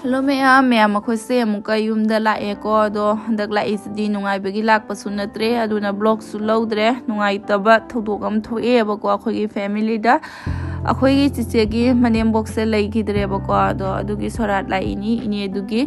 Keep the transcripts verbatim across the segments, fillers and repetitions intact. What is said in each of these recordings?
Hello ꯃꯌꯥꯝ, ꯃꯌꯥꯝ ꯑꯩꯈꯣꯏꯁꯦ ꯑꯃꯨꯛꯀ ꯌꯨꯝꯗ ꯂꯥꯛꯑꯦꯀꯣ꯫ ꯑꯗꯣ ꯍꯟꯗꯛ ꯂꯥꯛꯏꯁꯤꯗꯤ ꯅꯨꯡꯉꯥꯏꯕꯒꯤ ꯂꯥꯛꯄꯁꯨ ꯅꯠꯇ꯭ꯔꯦ, ꯑꯗꯨꯅ ꯕ꯭ꯂꯣꯒꯁꯨ ꯂꯧꯗ꯭ꯔꯦ꯫ ꯅꯨꯡꯉꯥꯏꯇꯕ ꯊꯧꯗꯣꯛ ꯑꯃ ꯊꯣꯛꯑꯦꯕꯀꯣ ꯑꯩꯈꯣꯏꯒꯤ ꯐꯦꯃꯤꯂꯤꯗ꯫ ꯑꯩꯈꯣꯏꯒꯤ ꯆꯤꯆꯦꯒꯤ ꯃꯅꯦꯝꯕꯣꯛꯁꯦ ꯂꯩꯈꯤꯗ꯭ꯔꯦꯕꯀꯣ, ꯑꯗꯣ ꯑꯗꯨꯒꯤ ꯁꯣꯔꯥꯠ ꯂꯥꯛꯏꯅꯤ ꯏꯅꯦ ꯑꯗꯨꯒꯤ꯫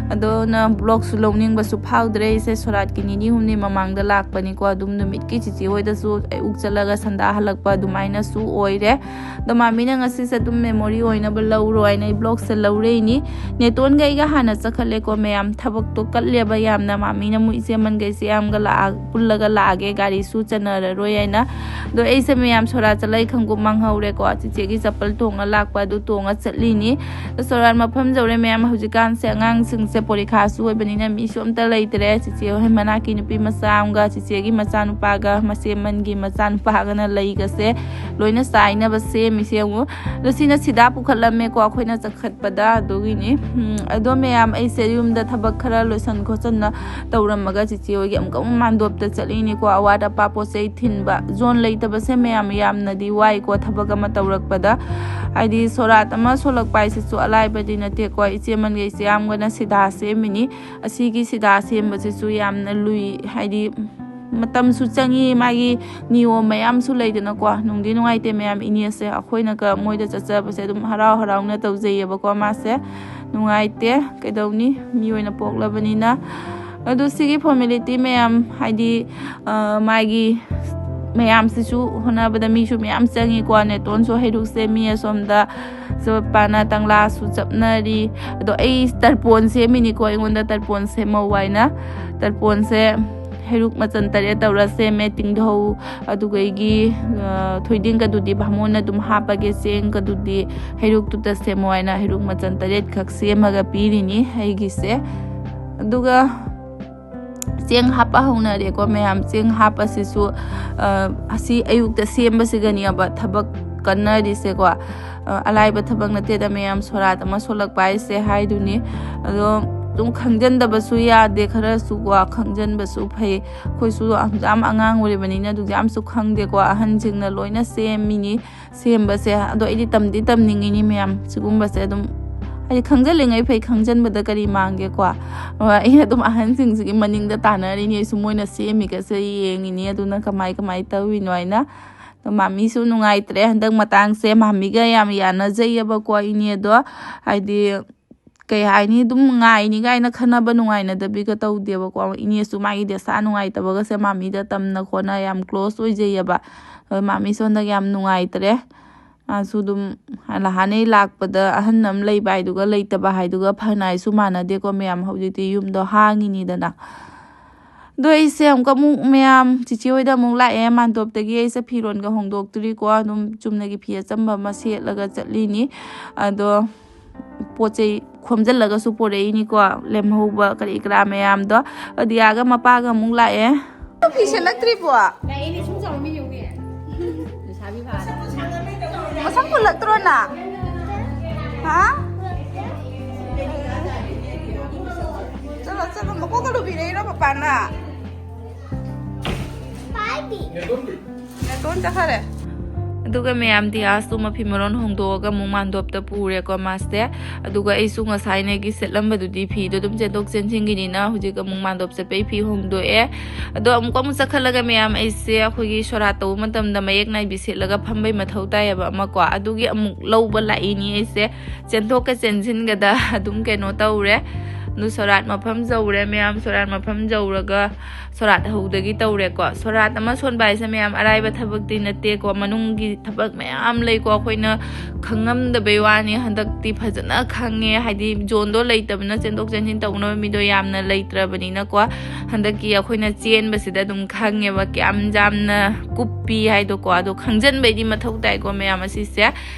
ꯑꯗꯨꯅ ꯕ꯭ꯂꯣꯒꯁꯨ ꯂꯧꯅꯤꯡꯕꯁꯨ ꯐꯥꯎꯗ꯭ꯔꯦ ꯑꯩꯁꯦ꯫ ꯁꯣꯔꯥꯠꯀꯤ ꯅꯤꯅꯤ ꯍꯨꯝꯅꯤ ꯃꯃꯥꯡꯗ ꯂꯥꯛꯄꯅꯤꯀꯣ꯫ ꯑꯗꯨꯝ ꯅꯨꯃꯤꯠꯀꯤ ꯆꯤꯆꯦ ꯍꯣꯏꯗꯁꯨ ꯑꯌꯨꯛ ꯆꯠꯂꯒ ꯁꯟꯗꯥ ꯍꯜꯂꯛꯄ ꯑꯗꯨꯃꯥꯏꯅꯁꯨ ꯑꯣꯏꯔꯦ꯫ ꯑꯗꯣ ꯃꯥꯃꯤꯅ ꯉꯁꯤꯁꯦ ꯑꯗꯨꯝ ꯃꯦꯃꯣꯔꯤ ꯑꯣꯏꯅꯕ ꯂꯧꯔꯣ ꯍꯥꯏꯅ ꯑꯩ ꯕ꯭ꯂꯣꯒꯁꯦ ꯂꯧꯔꯛꯏꯅꯤ꯫ ꯅꯦꯇꯣꯟꯒ ꯑꯩꯒ ꯍꯥꯟꯅ ꯆꯠꯈꯠꯂꯦꯀꯣ ꯃꯌꯥꯝ꯫ ꯊꯕꯛꯇꯣ ꯀꯜꯂꯦꯕ ꯌꯥꯝꯅ꯫ ꯃꯥꯃꯤꯅ ꯃꯣꯏ ꯏꯆꯦꯃꯟꯈꯩꯁꯦ ꯌꯥꯝꯒ ꯂꯥꯛꯑ-, ꯄꯨꯜꯂꯒ ꯂꯥꯛꯑꯒꯦ, ꯒꯥꯔꯤꯁꯨ ꯆꯟꯅꯔꯔꯣꯏ ꯍꯥꯏꯅ꯫ ꯑꯗꯣ ꯑꯩꯁꯦ ꯃꯌꯥꯝ ꯁꯣꯔꯥ ꯆꯠꯂ ꯑꯩ ꯈꯣꯡꯎꯞ ꯃꯥꯡꯍꯧꯔꯦꯀꯣ꯫ ꯆꯤꯆꯦꯒꯤ ꯆꯄꯜ ꯇꯣꯡꯉ ꯂꯥꯛꯄ ꯑꯗꯨ ꯇꯣꯡꯉ ꯆꯠꯂꯤꯅꯤ꯫ ꯑꯗꯣ ꯁꯣꯔꯥꯠ ꯃꯐꯝ ꯌꯧꯔꯦ ꯃꯌꯥꯝ꯫ ꯍꯧꯖꯤꯛꯀꯥꯟꯁꯦ ꯑꯉꯥꯡꯁꯤꯡꯁꯦ ꯄꯣꯔꯤꯈꯥꯁꯨ ꯑꯣꯏꯕꯅꯤꯅ ꯃꯤꯁꯨ ꯑꯝꯇ ꯂꯩꯇ꯭ꯔꯦ꯫ ꯆꯤꯆꯦ ꯍꯣꯏ ꯃꯅꯥꯛꯀꯤ ꯅꯨꯄꯤ ꯃꯆꯥ ꯑꯃꯒ ꯆꯤꯆꯦꯒꯤ ꯃꯆꯥꯅꯨꯄꯥꯒ ꯃꯆꯦꯃꯟꯒꯤ ꯃꯆꯥꯅꯨꯄꯥꯒꯅ ꯂꯩꯒꯁꯦ ꯂꯣꯏꯅ ꯆꯥꯏꯅꯕ ꯁꯦꯝꯃꯤꯁꯦ ꯌꯦꯡꯉꯨ꯫ ꯑꯗꯣ ꯁꯤꯅ ꯁꯤꯗꯥ ꯄꯨꯈꯠꯂꯝꯃꯦꯀꯣ ꯑꯩꯈꯣꯏꯅ ꯆꯠꯈꯠꯄꯗ, ꯑꯗꯨꯒꯤꯅꯤ꯫ ꯎꯝ, ꯑꯗꯣ ꯃꯌꯥꯝ ꯑꯩꯁꯦ ꯌꯨꯝꯗ ꯊꯕꯛ ꯈꯔ ꯂꯣꯏꯁꯟ ꯈꯣꯠꯆꯟꯅ ꯇꯧꯔꯝꯃꯒ ꯆꯤꯆꯦ ꯍꯣꯏꯒꯤ ꯑꯃꯨꯛꯀ ꯑꯃꯨꯛ ꯃꯥꯟꯗꯣꯞꯇ ꯆꯠꯂꯤꯅꯤꯀꯣ꯫ ꯑꯋꯥꯠ ꯑꯄꯥ ꯄꯣꯠ ꯆꯩ ꯊꯤꯟꯕ꯫ ꯖꯣꯟ ꯂꯩꯇꯕꯁꯦ ꯃꯌꯥꯝ ꯌꯥꯝꯅꯗꯤ ꯋꯥꯏꯀꯣ ꯊꯕꯛ ꯑꯃ ꯇꯧꯔꯛꯄꯗ꯫ ꯍꯥꯏꯗꯤ ꯁꯣꯔꯥꯠ ꯑꯃ ꯁꯣꯜꯂꯛꯄ ꯍꯥꯏꯁꯤꯁꯨ ꯑꯂꯥꯏꯕꯗꯤ ꯅꯠꯇꯦꯀꯣ꯫ ꯏꯆꯦꯃꯟꯒ ꯏꯆꯦꯌꯥꯝꯒꯅ ꯁꯤꯗꯥ ꯁꯦꯝꯃꯤꯅꯤ꯫ ꯑꯁꯤꯒꯤ ꯁꯤꯗꯥ ꯁꯦꯝꯕꯁꯤꯁꯨ ꯌꯥꯝꯅ ꯂꯨꯏ, ꯍꯥꯏꯗꯤ ꯃꯇꯝꯁꯨ ꯆꯪꯉꯤ, ꯃꯥꯒꯤ ꯅꯤꯌꯣꯝ ꯃꯌꯥꯝꯁꯨ ꯂꯩꯗꯅꯀꯣ꯫ ꯅꯨꯡꯗꯤ ꯅꯨꯡꯉꯥꯏꯇꯦ ꯃꯌꯥꯝ, ꯏꯅꯦꯁꯦ ꯑꯩꯈꯣꯏꯅꯒ ꯃꯣꯏꯗ ꯆꯠꯆꯕꯁꯦ ꯑꯗꯨꯝ ꯍꯔꯥꯎ ꯍꯔꯥꯎꯅ ꯇꯧꯖꯩꯌꯦꯕꯀꯣ꯫ ꯃꯥꯁꯦ ꯅꯨꯡꯉꯥꯏꯇꯦ, ꯀꯩꯗꯧꯅꯤ, ꯃꯤ ꯑꯣꯏꯅ ꯄꯣꯛꯂꯕꯅꯤꯅ꯫ ꯑꯗꯨ ꯁꯤꯒꯤ ꯐꯣꯔꯃꯦꯂꯤꯇꯤ ꯃꯌꯥꯝ, ꯍꯥꯏꯗꯤ ꯑ, ꯃꯥꯒꯤ ꯃꯌꯥꯝꯁꯤꯁꯨ ꯍꯣꯠꯅꯕꯗ ꯃꯤꯁꯨ ꯃꯌꯥꯝ ꯆꯪꯉꯤꯀꯣ꯫ ꯅꯦꯇꯣꯟꯁꯨ ꯍꯩꯔꯨꯛ ꯁꯦꯝꯃꯤ, ꯑꯁꯣꯝꯗ ꯆꯄꯥꯅ ꯇꯪꯂꯥꯁꯨ ꯆꯞꯅꯔꯤ꯫ ꯑꯗꯣ ꯑꯩ ꯇꯔꯄꯣꯟ ꯁꯦꯝꯃꯤꯅꯤꯀꯣ, ꯑꯩꯉꯣꯟꯗ ꯇꯔꯄꯣꯟ ꯁꯦꯝꯍꯧ ꯍꯥꯏꯅ꯫ ꯇꯔꯄꯣꯟꯁꯦ ꯍꯩꯔꯨꯛ ꯃꯆꯟ ꯇꯔꯦꯠ ꯇꯧꯔ ꯁꯦꯝꯃꯦ꯫ ꯇꯤꯡꯙꯧ, ꯑꯗꯨꯒꯩꯒꯤ, ꯑ, ꯊꯣꯏꯗꯤꯡꯒꯗꯨꯗꯤ ꯚꯥꯃꯣꯟꯅ ꯑꯗꯨꯝ ꯍꯥꯞꯄꯒꯦ, ꯆꯦꯡꯒꯗꯨꯗꯤ ꯍꯩꯔꯨꯛꯇꯨꯗ ꯁꯦꯝꯃꯣ ꯍꯥꯏꯅ ꯍꯩꯔꯨꯛ ꯃꯆꯟ ꯇꯔꯦꯠꯈꯛ ꯁꯦꯝꯃꯒ ꯄꯤꯔꯤꯅꯤ ꯑꯩꯒꯤꯁꯦ꯫ ꯑꯗꯨꯒ ꯆꯦꯡ ꯍꯥꯞꯄ ꯍꯧꯅꯔꯦꯀꯣ ꯃꯌꯥꯝ꯫ ꯆꯦꯡ ꯍꯥꯞꯄꯁꯤꯁꯨ, ꯑ, ꯑꯁꯤ ꯑꯌꯨꯛꯇ ꯁꯦꯝꯕꯁꯤꯒꯅꯦꯕ ꯊꯕꯛ ꯀꯟꯅꯔꯤꯁꯦꯀꯣ꯫ ꯑ, ꯑꯂꯥꯏꯕ ꯊꯕꯛ ꯅꯠꯇꯦꯗ ꯃꯌꯥꯝ, ꯁꯣꯔꯥꯠ ꯑꯃ ꯁꯣꯜꯂꯛꯄ ꯍꯥꯏꯁꯦ ꯍꯥꯏꯗꯨꯅꯤ꯫ ꯑꯗꯣ ꯑꯗꯨꯝ ꯈꯪꯖꯟꯗꯕꯁꯨ ꯌꯥꯗꯦ, ꯈꯔꯁꯨꯀꯣ ꯈꯪꯖꯟꯕꯁꯨ ꯐꯩ꯫ ꯑꯩꯈꯣꯏꯁꯨ ꯌꯥꯝ ꯑꯉꯥꯡ ꯑꯣꯏꯔꯤꯕꯅꯤꯅ ꯑꯗꯨ ꯌꯥꯝꯁꯨ ꯈꯪꯗꯦꯀꯣ, ꯑꯍꯟꯁꯤꯡꯅ ꯂꯣꯏꯅ ꯁꯦꯝꯃꯤꯅꯤ꯫ ꯁꯦꯝꯕꯁꯦ꯫ ꯑꯗꯣ ꯑꯩꯗꯤ ꯇꯝꯗꯤ ꯇꯝꯅꯤꯡꯉꯤꯅꯤ ꯃꯌꯥꯝ, ꯁꯤꯒꯨꯝꯕꯁꯦ ꯑꯗꯨꯝ ꯍꯥꯏꯗꯤ ꯈꯪꯖꯤꯜꯂꯤꯉꯩ ꯐꯩ, ꯈꯪꯖꯤꯟꯕꯗ ꯀꯔꯤ ꯃꯥꯡꯒꯦꯀꯣ? ꯑꯩ ꯑꯗꯨꯝ ꯑꯍꯟꯁꯤꯡꯁꯤꯒꯤ ꯃꯅꯤꯡꯗ ꯇꯥꯟꯅꯔꯤꯅꯤ, ꯑꯩꯁꯨ ꯃꯣꯏꯅ ꯁꯦꯝꯃꯤꯒꯁꯦ ꯌꯦꯡꯉꯤꯅꯤ꯫ ꯑꯗꯨꯅ ꯀꯃꯥꯏ ꯀꯃꯥꯏ ꯇꯧꯔꯤꯅꯣ ꯍꯥꯏꯅ꯫ ꯑꯗꯣ ꯃꯥꯃꯤꯁꯨ ꯅꯨꯡꯉꯥꯏꯇ꯭ꯔꯦ ꯍꯟꯗꯛ ꯃꯇꯥꯡꯁꯦ꯫ ꯃꯥꯃꯤꯒ ꯌꯥꯝ ꯌꯥꯅꯖꯩꯌꯦꯕꯀꯣ ꯏꯅꯦꯗꯣ꯫ ꯍꯥꯏꯗꯤ ꯀꯩ ꯍꯥꯏꯅꯤ, ꯑꯗꯨꯝ ꯉꯥꯏꯅꯤ ꯀꯥꯏꯅ ꯈꯟꯅꯕ ꯅꯨꯡꯉꯥꯏꯅꯗꯕꯤꯒ ꯇꯧꯗꯦꯕꯀꯣ꯫ ꯏꯅꯦꯁꯨ ꯃꯥꯒꯤ ꯗꯁꯥ ꯅꯨꯡꯉꯥꯏꯇꯕꯒꯁꯦ ꯃꯥꯃꯤꯗ ꯇꯝꯅ ꯈꯣꯠꯅ ꯌꯥꯝ close ꯑꯣꯏꯖꯩꯌꯦꯕ꯫ ꯑꯗꯣ ꯃꯥꯃꯤꯁꯨ ꯍꯟꯗꯛ ꯌꯥꯝ ꯅꯨꯡꯉꯥꯏꯇ꯭ꯔꯦ꯫ ꯃꯥꯁꯨ ꯑꯗꯨꯝ ꯅꯍꯥꯟꯅꯩ ꯂꯥꯛꯄꯗ ꯑꯍꯟ ꯑꯃ ꯂꯩꯕ ꯍꯥꯏꯗꯨꯒ ꯂꯩꯇꯕ ꯍꯥꯏꯗꯨꯒ ꯐꯅ ꯍꯥꯏꯁꯨ ꯃꯥꯟꯅꯗꯦꯀꯣ ꯃꯌꯥꯝ꯫ ꯍꯧꯖꯤꯛꯇꯤ ꯌꯨꯝꯗꯣ ꯍꯥꯡꯉꯤꯅꯤꯗꯅ꯫ ꯑꯗꯣ ꯑꯩꯁꯦ ꯑꯃꯨꯛꯀ ꯑꯃꯨꯛ ꯃꯌꯥꯝ ꯆꯤꯆꯦ ꯍꯣꯏꯗ ꯑꯃꯨꯛ ꯂꯥꯛꯑꯦ꯫ ꯃꯥꯟꯗꯣꯞꯇꯒꯤ ꯑꯩꯁꯦ ꯐꯤꯔꯣꯟꯒ ꯍꯣꯡꯗꯣꯛꯇ꯭ꯔꯤꯀꯣ꯫ ꯑꯗꯨꯝ ꯆꯨꯝꯅꯒꯤ ꯐꯤ ꯑꯆꯝꯕ ꯑꯃ ꯁꯦꯠꯂꯒ ꯆꯠꯂꯤꯅꯤ꯫ ꯑꯗꯣ ꯄꯣꯠ ꯆꯩ ꯈꯣꯝꯖꯤꯜꯂꯒꯁꯨ ꯄꯣꯔꯛꯏꯅꯤꯀꯣ, ꯂꯦꯝꯍꯧꯕ ꯀꯔꯤ ꯀꯔꯥ ꯃꯌꯥꯝꯗꯣ꯫ ꯑꯗꯤꯌꯥꯒ ꯃꯄꯥꯒ ꯑꯃꯨꯛ ꯂꯥꯛꯑꯦ꯫ ꯐꯤ ꯁꯦꯠꯂꯛꯇ꯭ꯔꯤꯕꯣ? ꯂꯥꯛꯑꯦꯅꯦ, ꯁꯨꯝ ꯆꯥꯎꯔꯝꯃꯤ ꯌꯦꯡꯉꯨꯅꯦ꯫ ꯂꯩꯁꯥꯕꯤ ꯐꯥꯔꯦ꯫ ꯃꯁꯝ ꯄꯨꯜꯂꯛꯇ꯭ꯔꯣ ꯅꯪ? ꯍꯥ? ꯆꯠꯂꯣ, ꯆꯠꯂꯣ, ꯃꯀꯣꯛꯀ ꯂꯨꯕꯤꯔꯛꯏꯔꯣ ꯄꯄꯥꯅ? ꯅꯦꯇꯣꯟ ꯆꯠꯈꯔꯦ꯫ ꯑꯗꯨꯒ ꯃꯌꯥꯝ ꯗꯤꯌꯥꯁꯇꯨ ꯃꯐꯤ ꯃꯔꯣꯟ ꯍꯣꯡꯗꯣꯛꯑꯒ ꯑꯃꯨꯛ ꯃꯥꯟꯗꯣꯞꯇ ꯄꯨꯔꯦꯀꯣ ꯃꯥꯁꯦ꯫ ꯑꯗꯨꯒ ꯑꯩꯁꯨ ꯉꯁꯥꯏꯅꯒꯤ ꯁꯦꯠꯂꯝꯕꯗꯨꯗꯤ ꯐꯤꯗꯣ ꯑꯗꯨꯝ ꯆꯦꯟꯊꯣꯛ ꯆꯦꯟꯁꯤꯟꯒꯤꯅꯤꯅ ꯍꯧꯖꯤꯛ ꯑꯃꯨꯛ ꯃꯥꯟꯗꯣꯞ ꯆꯠꯄꯩ ꯐꯤ ꯍꯣꯡꯗꯣꯛꯑꯦ꯫ ꯑꯗꯣ ꯑꯃꯨꯛ ꯑꯃꯨꯛ ꯆꯠꯈꯠꯂꯒ ꯃꯌꯥꯝ ꯑꯩꯁꯦ ꯑꯩꯈꯣꯏꯒꯤ ꯁꯣꯔꯥꯠ ꯇꯧꯕ ꯃꯇꯝꯗ ꯃꯌꯦꯛ ꯅꯥꯏꯕꯤ ꯁꯦꯠꯂꯒ ꯐꯝꯕꯩ ꯃꯊꯧ ꯇꯥꯏꯌꯦꯕ ꯑꯃꯀꯣ꯫ ꯑꯗꯨꯒꯤ ꯑꯃꯨꯛ ꯂꯧꯕ ꯂꯥꯛꯏꯅꯤ ꯑꯩꯁꯦ꯫ ꯆꯦꯟꯊꯣꯛꯀ ꯆꯦꯟꯁꯤꯟꯒꯗ ꯑꯗꯨꯝ ꯀꯩꯅꯣ ꯇꯧꯔꯦ꯫ ꯑꯗꯨ ꯁꯣꯔꯥꯠ ꯃꯐꯝ ꯌꯧꯔꯦ ꯃꯌꯥꯝ꯫ ꯁꯣꯔꯥꯠ ꯃꯐꯝ ꯌꯧꯔꯒ ꯁꯣꯔꯥꯠ ꯍꯧꯗꯒꯤ ꯇꯧꯔꯦꯀꯣ꯫ ꯁꯣꯔꯥꯠ ꯑꯃ ꯁꯣꯟꯕ ꯍꯥꯏꯁꯦ ꯃꯌꯥꯝ ꯑꯔꯥꯏꯕ ꯊꯕꯛꯇꯤ ꯅꯠꯇꯦꯀꯣ꯫ ꯃꯅꯨꯡꯒꯤ ꯊꯕꯛ ꯃꯌꯥꯝ ꯂꯩꯀꯣ꯫ ꯑꯩꯈꯣꯏꯅ ꯈꯪꯉꯝꯗꯕꯩ ꯋꯥꯅꯤ꯫ ꯍꯟꯗꯛꯇꯤ ꯐꯖꯅ ꯈꯪꯉꯦ꯫ ꯍꯥꯏꯗꯤ ꯖꯣꯟꯗꯣ ꯂꯩꯇꯕꯅ ꯆꯦꯟꯊꯣꯛ ꯆꯦꯟꯁꯤꯟ ꯇꯧꯅꯕ ꯃꯤꯗꯣ ꯌꯥꯝꯅ ꯂꯩꯇ꯭ꯔꯕꯅꯤꯅꯀꯣ꯫ ꯍꯟꯗꯛꯀꯤ ꯑꯩꯈꯣꯏꯅ ꯆꯦꯟꯕꯁꯤꯗ ꯑꯗꯨꯝ ꯈꯪꯉꯦꯕ ꯀꯌꯥꯝ ꯌꯥꯝꯅ ꯀꯨꯞꯄꯤ ꯍꯥꯏꯗꯣꯀꯣ꯫ ꯑꯗꯣ ꯈꯪꯖꯟꯕꯩꯗꯤ ꯃꯊꯧ ꯇꯥꯏꯀꯣ ꯃꯌꯥꯝ ꯑꯁꯤꯁꯦ꯫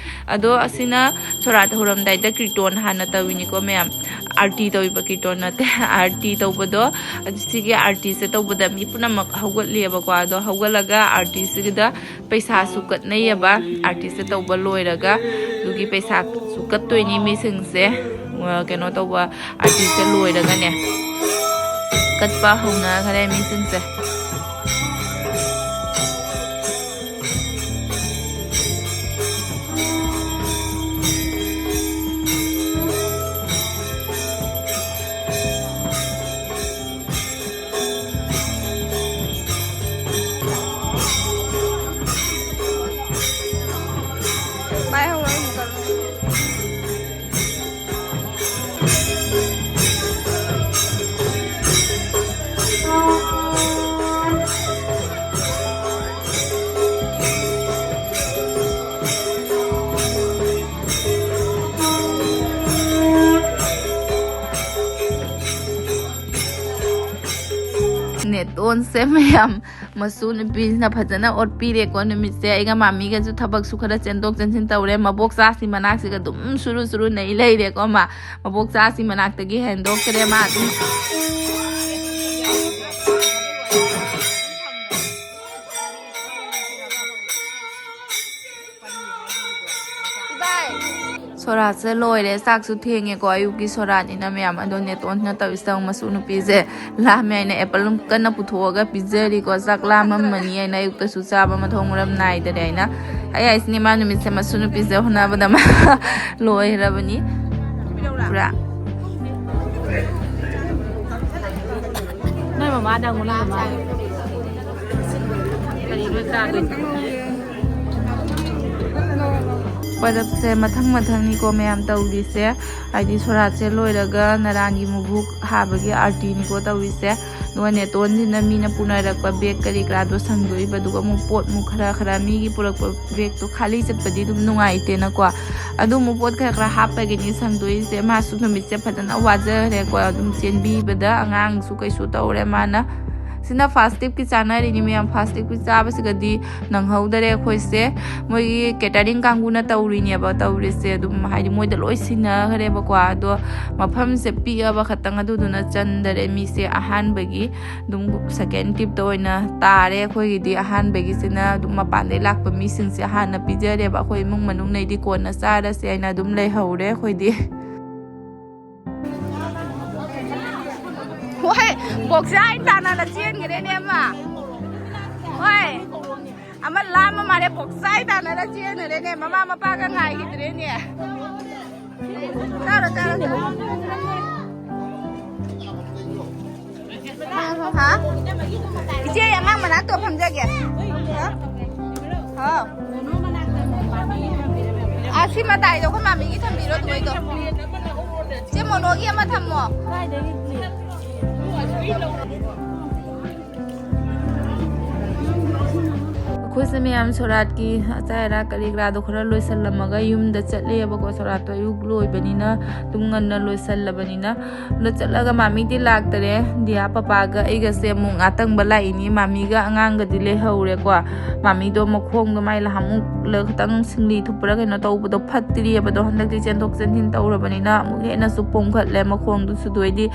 ꯑꯗꯣ ꯑꯁꯤꯅ ꯁꯣꯔꯥꯠ ꯍꯧꯔꯝꯗꯥꯏꯗ ꯀꯤꯔꯇꯣꯟ ꯍꯥꯟꯅ ꯇꯧꯏꯅꯤꯀꯣ ꯃꯌꯥꯝ꯫ ꯑꯥꯔꯇꯤ ꯇꯧꯏꯕ, ꯀꯤꯔꯇꯣꯟ ꯅꯠꯇꯦ꯫ ꯑꯥꯔꯇꯤ ꯇꯧꯕꯗꯣ, ꯑꯗꯨ ꯁꯤꯒꯤ ꯑꯥꯔꯇꯤꯁꯦ ꯇꯧꯕꯗ ꯃꯤ ꯄꯨꯝꯅꯃꯛ ꯍꯧꯒꯠꯂꯦꯕꯀꯣ꯫ ꯑꯗꯣ ꯍꯧꯒꯠꯂꯒ ꯑꯥꯔꯇꯤꯁꯤꯗ ꯄꯩꯁꯥꯁꯨ ꯀꯠꯅꯩꯌꯦꯕ꯫ ꯑꯥꯔꯇꯤꯁꯁꯦ ꯇꯧꯕ ꯂꯣꯏꯔꯒ ꯑꯗꯨꯒꯤ ꯄꯩꯁꯥꯁꯨ ꯀꯠꯇꯣꯏꯅꯤ ꯃꯤꯁꯤꯡꯁꯦ꯫ ꯑ, ꯀꯩꯅꯣ ꯇꯧꯕ, ꯑꯥꯔꯇꯤꯁꯁꯦ ꯂꯣꯏꯔꯒꯅꯦ ꯀꯠꯄ ꯍꯧꯅꯈ꯭ꯔꯦ ꯃꯤꯁꯤꯡꯁꯦ꯫ ꯇꯣꯟꯁꯦ ꯃꯌꯥꯝ, ꯃꯁꯨ ꯅꯨꯄꯤꯁꯤꯅ ꯐꯖꯅ ꯑꯣꯠꯄꯤꯔꯦꯀꯣ ꯅꯨꯃꯤꯠꯁꯦ꯫ ꯑꯩꯒ ꯃꯥꯃꯤꯒꯁꯨ ꯊꯕꯛꯁꯨ ꯈꯔ ꯆꯦꯟꯊꯣꯛ ꯆꯦꯟꯁꯤꯟ ꯇꯧꯔꯦ꯫ ꯃꯕꯣꯛ ꯆꯥꯁꯤ ꯃꯅꯥꯛꯁꯤꯒ ꯑꯗꯨꯝ ꯁꯨꯔꯨ ꯁꯨꯔꯨ ꯅꯩ ꯂꯩꯔꯦꯀꯣ ꯃꯥ꯫ ꯃꯕꯣꯛ ꯆꯥꯁꯤ ꯃꯅꯥꯛꯇꯒꯤ ꯍꯦꯟꯗꯣꯛꯇ꯭ꯔꯦ ꯃꯥ ꯑꯗꯨꯝ꯫ ꯁꯣꯔꯥꯠꯁꯦ ꯂꯣꯏꯔꯦ, ꯆꯥꯛꯁꯨ ꯊꯦꯡꯉꯦꯀꯣ꯫ ꯑꯌꯨꯛꯀꯤ ꯁꯣꯔꯥꯠꯅꯤꯅ ꯃꯌꯥꯝ꯫ ꯑꯗꯣ ꯅꯦꯇꯣꯟꯅ ꯇꯧꯔꯤꯁꯦ ꯑꯃꯨꯛ ꯃꯁꯨ ꯅꯨꯄꯤꯁꯦ ꯂꯥꯝꯃꯦ ꯍꯥꯏꯅ ꯑꯦꯄꯜ ꯀꯟꯅ ꯄꯨꯊꯣꯛꯑꯒ ꯄꯤꯖꯔꯤꯀꯣ꯫ ꯆꯥꯛ ꯂꯥꯝꯃꯝꯃꯅꯤ ꯍꯥꯏꯅ, ꯑꯌꯨꯛꯇꯁꯨ ꯆꯥꯕ ꯃꯊꯣꯡ ꯃꯔꯝ ꯅꯥꯏꯗꯔꯦ ꯍꯥꯏꯅ꯫ ꯑꯩ ꯍꯥꯏꯁꯤꯅꯤ, ꯃꯥ ꯅꯨꯃꯤꯠꯁꯦ ꯃꯁꯨ ꯅꯨꯄꯤꯁꯦ ꯍꯣꯠꯅꯕꯗ ꯃꯥ ꯂꯣꯏꯔꯕꯅꯤ ꯄꯨꯔꯥ꯫ ꯅꯣꯏ ꯃꯃꯥꯗ ꯍꯪꯉꯨ, ꯅꯣꯏ ꯃꯃꯥ꯫ ꯀꯔꯤꯅꯣ ꯆꯥꯗꯣꯏꯁꯦ? ꯄꯔꯕꯁꯦ ꯃꯊꯪ ꯃꯊꯪꯅꯤꯀꯣ ꯃꯌꯥꯝ ꯇꯧꯔꯤꯁꯦ꯫ ꯍꯥꯏꯗꯤ ꯁꯣꯔꯥꯠꯁꯦ ꯂꯣꯏꯔꯒ ꯅꯔꯥꯟꯒꯤ ꯃꯕꯨꯛ ꯍꯥꯕꯒꯤ ꯑꯥꯔꯇꯤꯅꯤꯀꯣ ꯇꯧꯔꯤꯁꯦ꯫ ꯑꯗꯨꯒ ꯅꯦꯇꯣꯟꯁꯤꯅ ꯃꯤꯅ ꯄꯨꯅꯔꯛꯄ ꯕꯦꯒ ꯀꯔꯤ ꯀꯔꯥꯗꯣ ꯁꯪꯗꯣꯛꯏꯕ, ꯑꯗꯨꯒ ꯑꯃꯨꯛ ꯄꯣꯠ ꯑꯃꯨꯛ ꯈꯔ ꯈꯔ, ꯃꯤꯒꯤ ꯄꯨꯔꯛꯄ ꯕꯦꯒꯇꯣ ꯈꯥꯂꯤ ꯆꯠꯄꯗꯤ ꯑꯗꯨꯝ ꯅꯨꯡꯉꯥꯏꯇꯦꯅꯀꯣ꯫ ꯑꯗꯨ ꯑꯃꯨꯛ ꯄꯣꯠ ꯈꯔ ꯈꯔ ꯍꯥꯞꯄꯒꯤꯅꯤ ꯁꯪꯗꯣꯛꯏꯁꯦ꯫ ꯃꯥꯁꯨ ꯅꯨꯃꯤꯠꯁꯦ ꯐꯖꯅ ꯋꯥꯖꯈ꯭ꯔꯦꯀꯣ, ꯑꯗꯨꯝ ꯆꯦꯟꯕꯤꯕꯗ꯫ ꯑꯉꯥꯡꯁꯨ ꯀꯩꯁꯨ ꯇꯧꯔꯦ ꯃꯥꯅ꯫ ꯁꯤꯅ ꯐꯥꯁꯇꯤꯞꯀꯤ ꯆꯥꯅꯔꯤꯅꯤ ꯃꯌꯥꯝ꯫ ꯐꯥꯁꯇꯤꯞꯀꯤ ꯆꯥꯕꯁꯤꯒꯗꯤ ꯅꯪꯍꯧꯗꯔꯦ ꯑꯩꯈꯣꯏꯁꯦ꯫ ꯃꯣꯏꯒꯤ ꯀꯦꯇꯔꯤꯡ ꯀꯥꯡꯕꯨꯅ ꯇꯧꯔꯤꯅꯦꯕ ꯇꯧꯔꯤꯁꯦ꯫ ꯑꯗꯨꯝ ꯍꯥꯏꯗꯤ ꯃꯣꯏꯗ ꯂꯣꯏ ꯁꯤꯟꯅꯈ꯭ꯔꯦꯕꯀꯣ꯫ ꯑꯗꯣ ꯃꯐꯝꯁꯦ ꯄꯤꯛꯑꯕ ꯈꯛꯇꯪ, ꯑꯗꯨꯗꯨꯅ ꯆꯟꯗꯔꯦ ꯃꯤꯁꯦ꯫ ꯑꯍꯥꯟꯕꯒꯤ ꯑꯗꯨꯝ ꯁꯦꯀꯦꯟ ꯇꯤꯞꯇ ꯑꯣꯏꯅ ꯇꯥꯔꯦ ꯑꯩꯈꯣꯏꯒꯤꯗꯤ꯫ ꯑꯍꯥꯟꯕꯒꯤꯁꯤꯅ ꯑꯗꯨꯝ ꯃꯄꯥꯟꯗꯩ ꯂꯥꯛꯄ ꯃꯤꯁꯤꯡꯁꯦ ꯍꯥꯟꯅ ꯄꯤꯖꯔꯦꯕ꯫ ꯑꯩꯈꯣꯏ ꯏꯃꯨꯡ ꯃꯅꯨꯡꯅꯩꯗꯤ ꯀꯣꯟꯅ ꯆꯥꯔꯁꯦ ꯍꯥꯏꯅ ꯑꯗꯨꯝ ꯂꯩꯍꯧꯔꯦ ꯑꯩꯈꯣꯏꯗꯤ꯫ ꯍꯣꯏ, ꯕꯣꯛꯁꯥꯏ ꯇꯥꯅꯅ ꯆꯦꯟꯈ꯭ꯔꯦꯅꯦ ꯑꯃ꯫ ꯍꯣꯏ, ꯑꯃ ꯂꯥꯝꯕ ꯃꯥꯜꯂꯦ, ꯕꯣꯛꯁꯥꯏ ꯇꯥꯅꯅ ꯆꯦꯟꯈ꯭ꯔꯦꯅꯦ, ꯃꯃꯥ ꯃꯄꯥꯒ ꯉꯥꯏꯈꯤꯗ꯭ꯔꯦꯅꯦ꯫ ꯆꯥꯔꯣ, ꯆꯥꯔꯣ, ꯆꯥꯔꯣ꯫ ꯍꯥ? ꯏꯆꯦ, ꯑꯉꯥꯡ ꯃꯅꯥꯛꯇꯣ ꯐꯝꯖꯒꯦ꯫ ꯍꯥ? ꯍꯥꯎ꯫ ꯑꯥ, ꯁꯤ ꯃꯇꯥꯏꯗꯣ ꯑꯩꯈꯣꯏ ꯃꯥꯃꯤꯒꯤ ꯊꯝꯕꯤꯔꯣ, ꯑꯗꯨꯃꯥꯏꯗꯣ꯫ ꯆꯦ, ꯃꯣꯅꯣꯒꯤ ꯑꯃ ꯊꯝꯃꯣ꯫ ꯑꯩꯈꯣꯏꯁꯦ ꯃꯌꯥꯝ ꯁꯣꯔꯥꯠꯀꯤ ꯑꯆꯥ ꯑꯔꯥꯛ ꯀꯔꯤ ꯀꯔꯥꯗꯣ ꯈꯔ ꯂꯣꯏꯁꯜꯂꯝꯃꯒ ꯌꯨꯝꯗ ꯆꯠꯂꯦꯕꯀꯣ꯫ ꯁꯣꯔꯥꯠꯇꯣ ꯑꯌꯨꯛ ꯂꯣꯏꯕꯅꯤꯅ ꯑꯗꯨꯝ ꯉꯟꯅ ꯂꯣꯏꯁꯜꯂꯕꯅꯤꯅ꯫ ꯑꯗꯣ ꯆꯠꯂꯒ ꯃꯥꯃꯤꯗꯤ ꯂꯥꯛꯇꯔꯦ꯫ ꯗꯤꯌꯥ ꯄꯄꯥꯒ ꯑꯩꯒꯁꯦ ꯑꯃꯨꯛ ꯉꯥꯇꯪꯕ ꯂꯥꯛꯏꯅꯤ꯫ ꯃꯥꯃꯤꯒ ꯑꯉꯥꯡꯒꯗꯤ ꯂꯩꯍꯧꯔꯦꯀꯣ꯫ ꯃꯥꯃꯤꯗꯣ ꯃꯈꯣꯡꯗꯣ ꯃꯥꯏ ꯂꯍꯥꯃꯨꯛ ꯈꯤꯇꯪ ꯁꯤꯡꯂꯤ ꯊꯨꯞꯄ꯭ꯔꯥ ꯀꯩꯅꯣ ꯇꯧꯕꯗꯣ ꯐꯠꯇ꯭ꯔꯤꯑꯕꯗꯣ꯫ ꯍꯟꯗꯛꯇꯤ ꯆꯦꯟꯊꯣꯛ ꯆꯦꯟꯁꯤꯟ ꯇꯧꯔꯕꯅꯤꯅ ꯑꯃꯨꯛ ꯍꯦꯟꯅꯁꯨ ꯄꯣꯝꯈꯠꯂꯦ꯫ ꯃꯈꯣꯡꯗꯨꯁꯨ ꯑꯗꯨ ꯑꯩꯗꯤ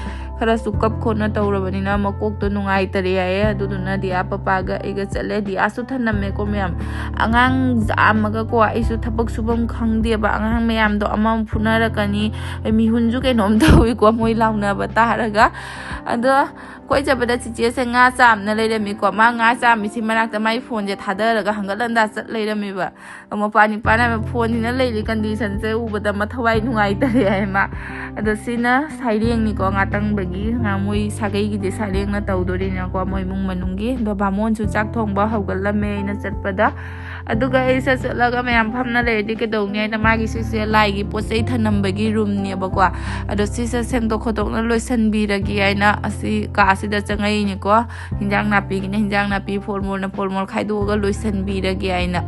ꯈꯔꯁꯨ ꯀꯞ ꯈꯣꯠꯅ ꯇꯧꯔꯕꯅꯤꯅ ꯃꯀꯣꯛꯇꯣ ꯅꯨꯡꯉꯥꯏꯇꯔꯦ ꯍꯥꯏꯌꯦ꯫ ꯑꯗꯨꯗꯨꯅ ꯗꯤꯌꯥ ꯄꯄꯥꯒ ꯑꯩꯒ ꯆꯠꯂꯦ꯫ ꯗꯤꯌꯥꯁꯨ ꯊꯅꯝꯃꯦꯀꯣ ꯃꯌꯥꯝ꯫ ꯑꯉꯥꯡ ꯌꯥꯝꯃꯒꯀꯣ ꯑꯩꯁꯨ ꯊꯕꯛ ꯁꯨꯐꯝ ꯈꯪꯗꯦꯕ꯫ ꯑꯉꯥꯡ ꯃꯌꯥꯝꯗꯣ ꯑꯃꯃꯨꯛ ꯐꯨꯅꯔꯛꯀꯅꯤ, ꯃꯤꯍꯨꯟꯁꯨ ꯀꯩꯅꯣꯝ ꯇꯧꯏꯀꯣ ꯃꯣꯏ ꯂꯥꯎꯅꯕ ꯇꯥꯔꯒ꯫ ꯑꯗꯣ ꯑꯩꯈꯣꯏ ꯆꯠꯄꯗ ꯆꯤꯆꯦꯁꯦ ꯉꯥ ꯆꯥꯝꯅ ꯂꯩꯔꯝꯃꯤꯀꯣ꯫ ꯃꯥ ꯉꯥ ꯆꯥꯝꯃꯤꯁꯤ ꯃꯅꯥꯛꯇ ꯃꯥꯏ ꯐꯣꯟꯁꯦ ꯊꯥꯗꯔꯒ ꯍꯪꯒꯠ ꯍꯟꯗꯥ ꯆꯠ ꯂꯩꯔꯝꯃꯤꯕ꯫ ꯃꯄꯥ ꯅꯤꯄꯥꯅ ꯐꯣꯟꯁꯤꯅ ꯂꯩꯔꯤ ꯀꯟꯗꯤꯁꯟꯁꯦ ꯎꯕꯗ ꯃꯊꯋꯥꯏ ꯅꯨꯡꯉꯥꯏꯇꯔꯦ ꯍꯥꯏ ꯃꯥ꯫ ꯑꯗꯣ ꯁꯤꯅ ꯁꯩꯔꯦꯡꯅꯤꯀꯣ, ꯉꯥꯇꯪꯕꯒꯤ ꯉꯥ-, ꯃꯣꯏ ꯁꯥꯒꯩꯒꯤꯗꯤ ꯁꯩꯔꯦꯡꯅ ꯇꯧꯗꯣꯔꯤꯅꯤꯀꯣ ꯃꯣꯏ ꯏꯃꯨꯡ ꯃꯅꯨꯡꯒꯤ꯫ ꯑꯗꯣ ꯕꯥꯃꯣꯟꯁꯨ ꯆꯥꯛ ꯊꯣꯡꯕ ꯍꯧꯒꯠꯂꯝꯃꯦ ꯑꯩꯅ ꯆꯠꯄꯗ꯫ ꯑꯗꯨꯒ ꯑꯩꯁꯦ ꯆꯠꯂꯒ ꯃꯌꯥꯝ ꯐꯝꯅ ꯂꯩꯔꯗꯤ ꯀꯩꯗꯧꯅꯤ ꯍꯥꯏꯅ ꯃꯥꯒꯤ ꯁꯤꯁꯦ ꯂꯥꯏꯒꯤ ꯄꯣꯠ ꯆꯩ ꯊꯅꯝꯕꯒꯤ ꯔꯨꯝꯅꯦꯕꯀꯣ꯫ ꯑꯗꯣ ꯁꯤꯁꯦ ꯁꯦꯡꯗꯣꯛ ꯈꯣꯠꯇꯣꯛꯅ ꯂꯣꯏꯁꯟꯕꯤꯔꯒꯦ ꯍꯥꯏꯅ ꯑꯁꯤ ꯀꯥꯁꯤꯗ ꯆꯪꯉꯛꯏꯅꯤꯀꯣ꯫ ꯍꯤꯟꯖꯥꯡ ꯅꯥꯄꯤꯒꯤꯅ ꯍꯤꯟꯖꯥꯡ ꯅꯥꯄꯤ, ꯐꯣꯜ ꯃꯣꯜꯅ ꯐꯣꯜ ꯃꯣꯜ ꯈꯥꯏꯗꯣꯛꯑꯒ ꯂꯣꯏꯁꯟꯕꯤꯔꯒꯦ ꯍꯥꯏꯅ꯫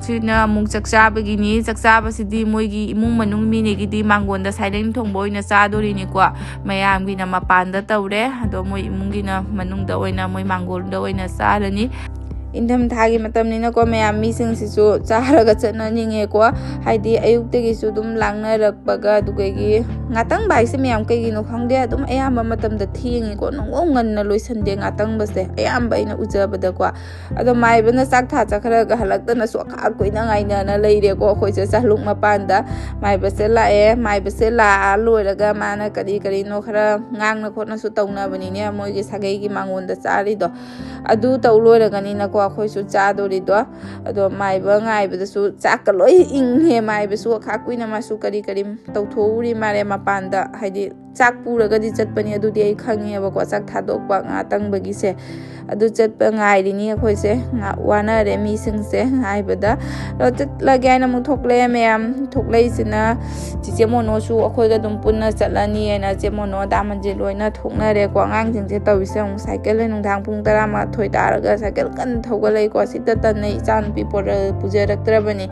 ꯁꯤꯅ ꯑꯃꯨꯛ ꯆꯥꯛ ꯆꯥꯕꯒꯤꯅꯤ꯫ ꯆꯥꯛ ꯆꯥꯕꯁꯤꯗꯤ ꯃꯣꯏꯒꯤ ꯏꯃꯨꯡ ꯃꯅꯨꯡ ꯃꯤꯅꯤꯒꯤꯗꯤ ꯃꯥꯡꯒꯣꯟꯗ ꯁꯥꯏꯂꯦꯟ ꯊꯣꯡꯕ ꯑꯣꯏꯅ ꯆꯥꯗꯣꯔꯤꯅꯤꯀꯣ꯫ ꯃꯌꯥꯝꯒꯤꯅ ꯃꯄꯥꯟꯗ ꯇꯧꯔꯦ, ꯑꯗꯣ ꯃꯣꯏ ꯏꯃꯨꯡꯒꯤꯅ ꯃꯅꯨꯡꯗ ꯑꯣꯏꯅ ꯃꯣꯏ ꯃꯥꯡꯒꯣꯟꯗ ꯑꯣꯏꯅ ꯆꯥꯔꯅꯤ꯫ ꯏꯪꯊꯝꯊꯥꯒꯤ ꯃꯇꯝꯅꯤꯅꯀꯣ ꯃꯌꯥꯝ ꯃꯤꯁꯤꯡꯁꯤꯁꯨ ꯆꯥꯔꯒ ꯆꯠꯅꯅꯤꯡꯉꯦꯀꯣ꯫ ꯍꯥꯏꯗꯤ ꯑꯌꯨꯛꯇꯒꯤꯁꯨ ꯑꯗꯨꯝ ꯂꯥꯡꯅꯔꯛꯄꯒ, ꯑꯗꯨꯗꯒꯤ ꯉꯥꯇꯪꯕ ꯍꯥꯏꯁꯦ ꯃꯌꯥꯝ ꯀꯩꯒꯤꯅꯣ ꯈꯪꯗꯦ, ꯑꯗꯨꯝ ꯑꯌꯥꯝꯕ ꯃꯇꯝꯗ ꯊꯦꯡꯉꯦꯀꯣ꯫ ꯅꯨꯡꯉꯧ ꯉꯟꯅ ꯂꯣꯏꯁꯟꯗꯦ ꯉꯥꯇꯪꯕꯁꯦ ꯑꯌꯥꯝꯕ ꯑꯩꯅ ꯎꯖꯕꯗꯀꯣ꯫ ꯑꯗꯣ ꯃꯥꯏꯕꯅ ꯆꯥꯛ ꯊꯥ ꯆꯠꯈ꯭ꯔꯒ ꯍꯜꯂꯛꯇꯅꯁꯨ ꯑꯈꯥꯛ ꯀꯨꯏꯅ ꯉꯥꯏꯅꯅ ꯂꯩꯔꯦꯀꯣ꯫ ꯑꯩꯈꯣꯏꯁꯦ ꯆꯥꯂꯨꯛ ꯃꯄꯥꯟꯗ ꯃꯥꯏꯕꯁꯦ ꯂꯥꯛꯑꯦ꯫ ꯃꯥꯏꯕꯁꯦ ꯂꯥꯛꯑ ꯂꯣꯏꯔꯒ ꯃꯥꯅ ꯀꯔꯤ ꯀꯔꯤꯅꯣ ꯈꯔ ꯉꯥꯡꯅ ꯈꯣꯠꯅꯁꯨ ꯇꯧꯅꯕꯅꯤꯅꯦ ꯃꯣꯏꯒꯤ ꯁꯥꯒꯩꯒꯤ ꯃꯥꯡꯒꯣꯟꯗ ꯆꯥꯔꯤꯗꯣ꯫ ꯑꯗꯨ ꯇꯧ ꯂꯣꯏꯔꯒꯅꯤꯅꯀꯣ ꯑꯩꯈꯣꯏꯁꯨ ꯆꯥꯗꯣꯔꯤꯗꯣ꯫ ꯑꯗꯣ ꯃꯥꯏꯕ ꯉꯥꯏꯕꯗꯁꯨ ꯆꯥꯛꯀ ꯂꯣꯏ ꯏꯪꯉꯦ꯫ ꯃꯥꯏꯕꯁꯨ ꯑꯈꯥꯛ ꯀꯨꯏꯅ ꯃꯥꯁꯨ ꯀꯔꯤ ꯀꯔꯤ ꯇꯧꯊꯣꯛꯎꯔꯤ ꯃꯥꯜꯂꯦ꯫ ꯃꯄꯥꯟꯗ, ꯍꯥꯏꯗꯤ ꯆꯥꯛ ꯄꯨꯔꯒꯗꯤ ꯆꯠꯄꯅꯤ, ꯑꯗꯨꯗꯤ ꯑꯩ ꯈꯪꯉꯦꯕꯀꯣ, ꯆꯥꯛ ꯊꯥꯗꯣꯛꯄ ꯉꯥ ꯇꯪꯕꯒꯤꯁꯦ꯫ ꯑꯗꯨ ꯆꯠꯄ ꯉꯥꯏꯔꯤꯅꯤ ꯑꯩꯈꯣꯏꯁꯦ꯫ ꯉꯥ-, ꯋꯥꯅꯔꯦ ꯃꯤꯁꯤꯡꯁꯦ ꯉꯥꯏꯕꯗ꯫ ꯑꯗꯣ ꯆꯠꯂꯒꯦ ꯍꯥꯏꯅ ꯑꯃꯨꯛ ꯊꯣꯛꯂꯛꯑꯦ ꯃꯌꯥꯝ꯫ ꯊꯣꯛꯂꯛꯏꯁꯤꯅ ꯆꯤꯆꯦ ꯃꯣꯅꯣꯁꯨ ꯑꯩꯈꯣꯏꯒ ꯑꯗꯨꯝ ꯄꯨꯟꯅ ꯆꯠꯂꯅꯤ ꯍꯥꯏꯅ ꯆꯦ ꯃꯣꯅꯣ, ꯗꯥ ꯃꯟꯖꯤꯠ ꯂꯣꯏꯅ ꯊꯣꯛꯅꯔꯦꯀꯣ꯫ ꯑꯉꯥꯡꯁꯤꯡꯁꯦ ꯇꯧꯔꯤꯁꯦ ꯑꯃꯨꯛ ꯁꯥꯏꯀꯜꯗ ꯅꯨꯡꯗꯥꯡ ꯄꯨꯡ ꯇꯔꯥꯃꯥꯊꯣꯏ ꯇꯥꯔꯒ ꯁꯥꯏꯀꯜ ꯀꯟꯅ ꯊꯧꯒꯠꯂꯛꯏꯀꯣ꯫ ꯁꯤꯠꯇ ꯇꯟꯅ ꯏꯆꯥꯅꯨꯄꯤ ꯄꯣꯔ-, ꯄꯨꯖꯔꯛꯇ꯭ꯔꯕꯅꯤ꯫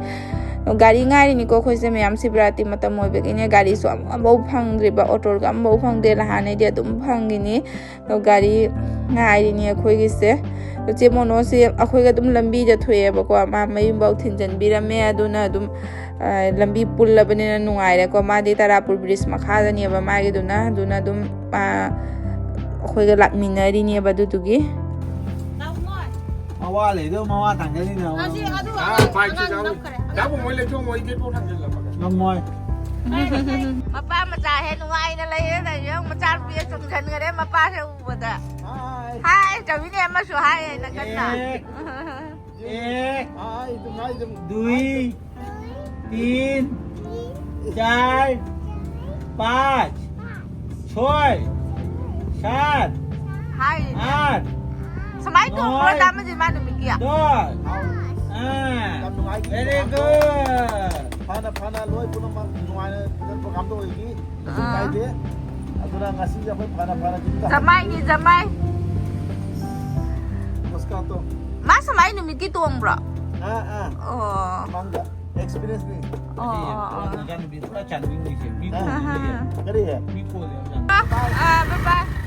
ꯒꯥꯔꯤ ꯉꯥꯏꯔꯤꯅꯤꯀꯣ ꯑꯩꯈꯣꯏꯁꯦ ꯃꯌꯥꯝ, ꯁꯤꯕꯔꯥꯇ꯭ꯔꯤ ꯃꯇꯝ ꯑꯣꯏꯕꯒꯤꯅꯦ꯫ ꯒꯥꯔꯤꯁꯨ ꯑꯃꯐꯥꯎ ꯐꯪꯗ꯭ꯔꯤꯕ, ꯑꯣꯇꯣꯒ ꯑꯃꯐꯥꯎ ꯐꯪꯗꯦ꯫ ꯅꯍꯥꯟꯅꯩꯗꯤ ꯑꯗꯨꯝ ꯐꯪꯉꯤꯅꯤ꯫ ꯑꯗꯣ ꯒꯥꯔꯤ ꯉꯥꯏꯔꯤꯅꯤ ꯑꯩꯈꯣꯏꯒꯤꯁꯦ꯫ ꯑꯗꯣ ꯆꯦ ꯃꯣꯅꯣꯁꯦ ꯑꯩꯈꯣꯏꯒ ꯑꯗꯨꯝ ꯂꯝꯕꯤꯗ ꯊꯣꯛꯑꯦꯕꯀꯣ꯫ ꯃꯥ ꯃꯌꯨꯝꯐꯥꯎ ꯊꯤꯟꯖꯟꯕꯤꯔꯝꯃꯦ꯫ ꯑꯗꯨꯅ ꯑꯗꯨꯝ, ꯑ, ꯂꯝꯕꯤ ꯄꯨꯜꯂꯕꯅꯤꯅ ꯅꯨꯡꯉꯥꯏꯔꯦꯀꯣ꯫ ꯃꯥꯗꯤ ꯇꯔꯥꯄꯨꯔ ꯕ꯭ꯔꯤꯖ ꯃꯈꯥꯗꯅꯦꯕ ꯃꯥꯒꯤꯗꯨꯅ꯫ ꯑꯗꯨꯅ ꯑꯗꯨꯝ, ꯑ, ꯑꯩꯈꯣꯏꯒ ꯂꯥꯛꯃꯤꯟꯅꯔꯤꯅꯦꯕ ꯑꯗꯨꯗꯨꯒꯤ꯫ ꯃꯋꯥ ꯂꯩꯗꯣ ꯃꯋꯥ ꯊꯥꯡꯒꯠꯂꯤꯅꯦ꯫ ꯉꯁꯤ ꯑꯗꯨ ꯑꯥ, ꯑꯉꯥꯡ, ꯄꯥꯏꯁꯤ ꯑꯉꯥꯡ ꯆꯥꯎ꯫ ꯅꯞꯈꯔꯦ꯫ ꯆꯥꯕ ꯃꯣꯏ ꯂꯩꯊꯣꯛ, ꯃꯣꯏ ꯇꯦꯠꯄꯧ ꯊꯥꯡꯖꯜꯂꯝꯃꯒ꯫ ꯉꯝꯃꯣꯏ꯫ ꯃꯄꯥ ꯃꯆꯥ ꯍꯦ ꯅꯨꯡꯉꯥꯏꯅ ꯂꯩꯔꯦ ꯂꯩꯔꯦ꯫ ꯃꯆꯥꯅꯨꯄꯤ ꯆꯣꯡꯁꯟꯈꯔꯦ ꯃꯄꯥꯁꯦ ꯎꯕꯗ꯫ ꯍꯥꯏ꯫ ꯍꯥꯏ, ꯆꯧꯃꯤꯅꯦ ꯑꯃꯁꯨ ꯍꯥꯏ ꯍꯥꯏꯅ ꯀꯟꯅ꯫ ꯑꯦ꯫ ꯑꯦ꯫ ꯍꯥꯏ, ꯑꯗꯨꯝ ꯍꯥꯏ, ꯑꯗꯨꯝ꯫ ꯗꯨꯏ꯫ तीन, चार, पाँच, छः, सात, ꯍꯥꯏꯔꯤꯅꯦ꯫ आठ, ꯁꯨꯃꯥꯏꯅ ꯇꯧꯕ꯭ꯔꯣ, ꯅꯣꯏ꯫ ꯇꯥꯃꯁꯦ ꯃꯥ ꯅꯨꯃꯤꯠꯀꯤ? दस꯫ ꯑꯥ꯫ ꯌꯥꯝ ꯅꯨꯡꯉꯥꯏꯈꯤ꯫ Very good꯫ ꯐꯅ ꯐꯅ ꯂꯣꯏ ꯄꯨꯝꯅꯃꯛ ꯅꯨꯡꯉꯥꯏꯅ ꯐꯖꯅ program ꯇꯧ ꯑꯣꯏꯈꯤ꯫ ꯀꯩꯁꯨ ꯑꯥ꯫ ꯀꯥꯏꯗꯦ꯫ ꯑꯗꯨꯅ ꯉꯁꯤꯁꯦ ꯑꯩꯈꯣꯏ ꯐꯅ ꯐꯅ ꯖꯃꯥꯏꯅꯤ, ꯖꯃꯥꯏ꯫ ꯃꯣꯁꯀꯥꯇꯣ꯫ ꯃꯥ ꯁꯨꯃꯥꯏ ꯅꯨꯃꯤꯠꯀꯤ ꯇꯣꯡꯕ꯭ꯔꯣ? ꯑꯥ, ꯑꯥ꯫ ꯑꯣ꯫ ꯃꯥꯡꯗ꯫ Experience ꯅꯤ꯫ ꯑꯣ, ꯑꯣ, ꯑꯣ꯫ ꯏꯆꯥꯅꯨꯄꯤ ꯄꯨꯔꯥ ꯆꯥꯟꯕꯤꯅꯤꯁꯦ꯫ ꯃꯤ ꯑꯥ꯫ ꯀꯣꯜꯂꯤ꯫ ꯀꯔꯤ? ꯃꯤ ꯀꯣꯜꯂꯤ ꯌꯥꯝ ꯆꯥꯟꯕꯤ꯫ ꯑꯥ, ꯑꯥ, bye bye꯫